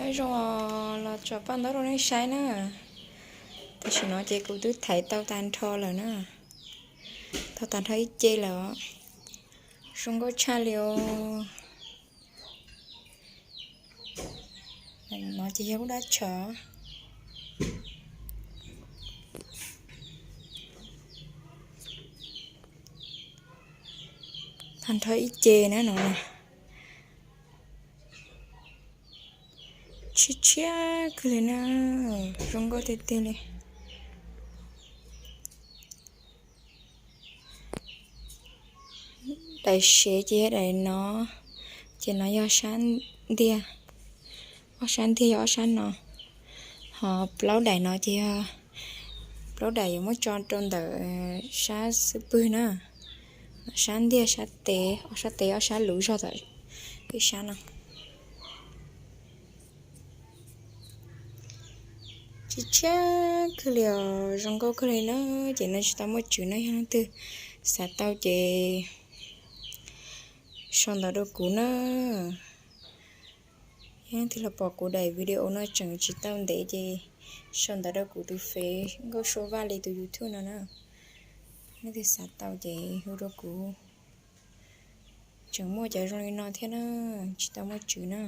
Nyob zoo, los tso paj ntaub rau nej saib na. Tam sim no ces kuv twb thaiv tau tag nrho lawm na. Tau tag nrho ib ce lawm os. Zoo nkauj tshaj li os. No ces yog lub dab tshauv. Tag nrho ib ce na no. Tshiab tshiab kawg li na, zoo nkauj tiag tiag li. Daim sev ces yog daim no, ces no yog sab ntiag, ob sab ntiag yog ob sab no. Ho plaub daim no ces yog, plaub daim yuav muab tso rau ntawm sab xub pwg na. Sab ntiag sab tes, ob sab tes ob sab luv zog tom ib sab no. Tshiab tshiab kawg li os, zoo nkauj kawg li na. Ces no tsis tau muaj tswv na, yog leej twg xav tau ces sau ntawv rau kuv na. Yog leej twg los pom kuv daim video no tseem tsis tau ntev ces sau ntawv rau kuv tus fev Nkauj Sua Vaj Lis tus YouTube no na. Leej twg xav tau ces hu rau kuv. Tseem muaj cov zoo li no thiab na, tsis tau muaj tswv na.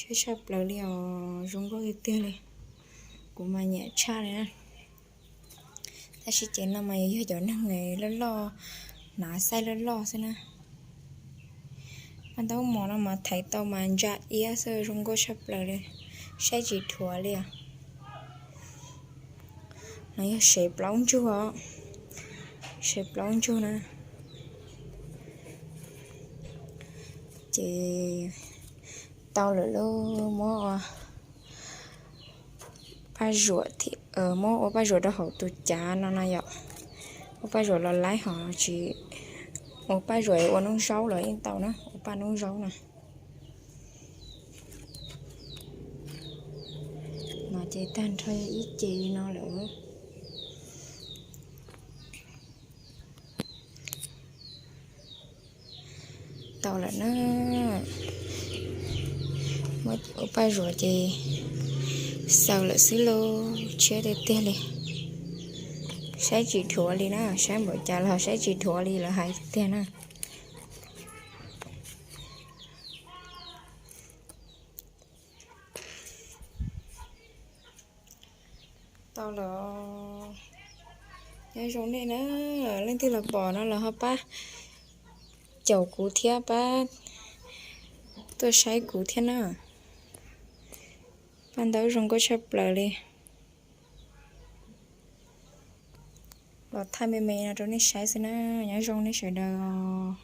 Tshiab tshaj plaws li os, zoo nkauj tiag tiag li. Kuv mas nyiam tshaj li na. Tab sis ces no mas yog cov neeg loj loj, hnav xaij loj loj xwb na. Paj ntaub mos no mas thaiv tau mas ntsa iab xwb, zoo nkauj tshaj plaws li, saib tsis dhuav li os. No yog sev plaub ntsug os, sev plaub ntsug na. Ces tau lawm lauj, muab paj zuam, muab ua paj zuam rau hauv tus cav no no yom. Ua paj zuam los laib hos tsis, ua paj zuam ua noob zaub los yeej tau na, ua paj noob zaub na. No ces tag nrho ib ce li no lawm. Tau lawm na. Muab ua paj zuam ces xaws lawm xwb lauj, tshiab tiag tiag li. Saib tsis dhuav li na, saib npaum cas los saib tsis dhuav li lawv hais tiag na. Tau lawm, nyob zoo nej na, leej twg los pom no los ho pab caum kuv thiab pab tuaj saib kuv thiab na. Paj ntaub zoo nkauj tshaj plaws li. Los thaij me me no rau nej saib xwb na, nyob zoo nej sawv daws.